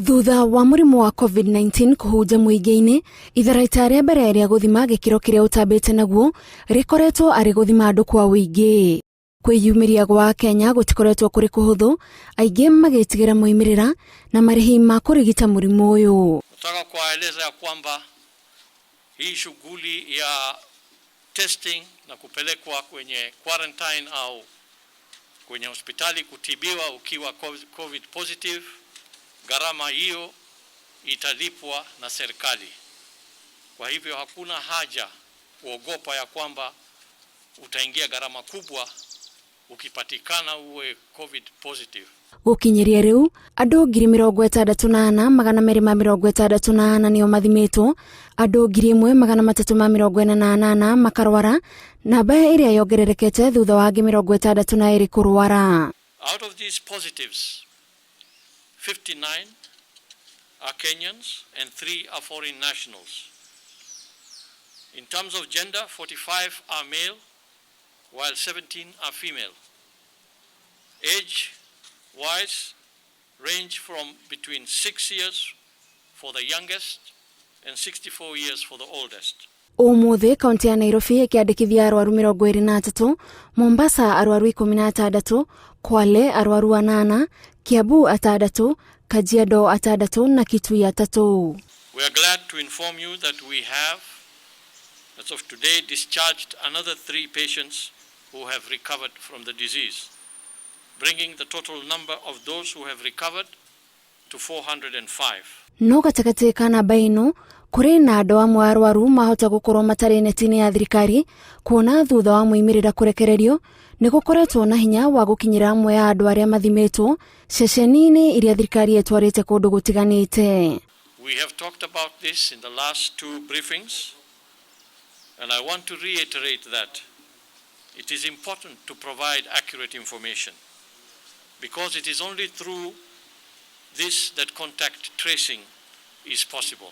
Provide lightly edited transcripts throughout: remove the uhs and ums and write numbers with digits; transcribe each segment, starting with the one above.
Thutha wa mũrimũ wa COVID-19 kũhunja mũingĩ-inĩ, itharaita rĩa mbere rĩa gũthima gĩkĩro kĩrĩa ũtambĩte naguo rĩkoretwo arĩ gũthima andũ kwa ũingĩ. Kwĩyumĩria gwa Akenya gũtikoretwo kũrĩ kũhũthũ, aingĩ magĩtigĩra moimĩrĩra na marĩhi ma kũrigita mũrimũ ũyũ. Nataka kuwaeleza ya kwamba hii shughuli ya testing na kupelekwa kwenye quarantine au kwenye hospitali kutibiwa ukiwa COVID positive, gharama hiyo italipwa na serikali. Kwa hivyo hakuna haja kuogopa ya kwamba utaingia gharama kubwa ukipatikana uwe COVID positive. Gũkinyĩria rĩu andũ 64,264 nĩo mathimĩtwo, andũ 1,348 makarwara, namba ĩrĩa yongererekete thutha wa angĩ 62 kũrwara. Out of these positives, 59 are Kenyans and 3 are foreign nationals. In terms of gender, 45 are male, while 17 are female. Age-wise, range from between 6 years for the youngest and 64 years for the oldest. Ũmũthĩ kaunti ya Nairobi ĩkĩandĩkithia arwaru 23, Mombasa arwaru 16, Kwale arwaru 8, Kiambu 6, Kajiado 6 na Kitui 3. We are glad to inform you that we have, as of today, discharged another 3 patients who have recovered from the disease, bringing the total number of those who have recovered to 405. No gatagatĩ ka namba ĩno kũrĩ na andũ amwe arwaru mahota gũkorwo matarĩ neti-inĩ ya thirikari, kuona thutha wa moimĩrĩra kũrekererio nĩ gũkoretwo na hinya wa gũkinyĩra amwe a andũ arĩa mathimĩtwo ceceni-inĩ iria thirikari ĩtwarĩte kũndũ gũtiganĩte. We have talked about this in the last 2 briefings, and I want to reiterate that it is important to provide accurate information, because it is only through this that contact tracing is possible.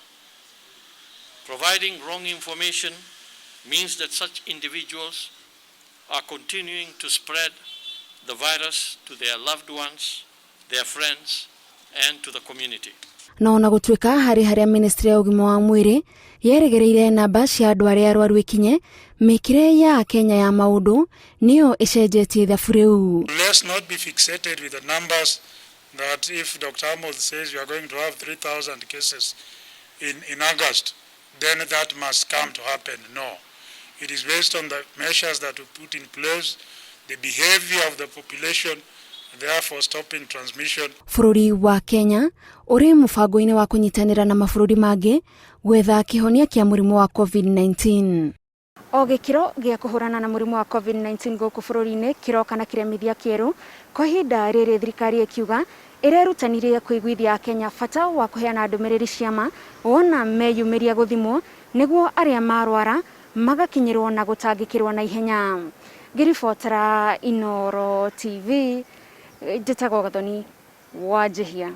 Providing wrong information means that such individuals are continuing to spread the virus to their loved ones, their friends, and to the community. Na ona gũtuĩka harĩ harĩa ministry ya ũgima wa mwĩrĩ yeregereire namba cia andũ arĩa arwaru ikinye, mĩkĩre ya Kenya ya maũndũ nĩyo ĩcenjetie ithabu rĩu. Let's not be fixated with the numbers that if Dr. Amoth says you are going to have 3,000 cases in August, then that must come to happen. No. It is based on the measures that we put in place, the behavior of the population, therefore stopping transmission. Bũrũri wa Kenya ũrĩ mũbango-inĩ wa kũnyitanĩra na mabũrũri mangĩ gwetha kĩhonia kĩa mũrimũ wa COVID-19. O gĩkĩro gĩa kũhũrana na mũrimũ wa COVID-19 gũkũ bũrũri-inĩ kĩroka na kĩremithia kĩerũ, kwa ihinda rĩrĩ thirikari ĩkiuga ĩrerutanĩria kũiguithia Akenya bata wa kũheana ndũmĩrĩri cia ma wona meyumĩria gũthimwo nĩguo arĩa marwara magakinyĩrwo na gũtangĩkĩrwo na ihenya. Ngĩribotera Inooro TV, njĩtagwo Gathoni Wanjihia.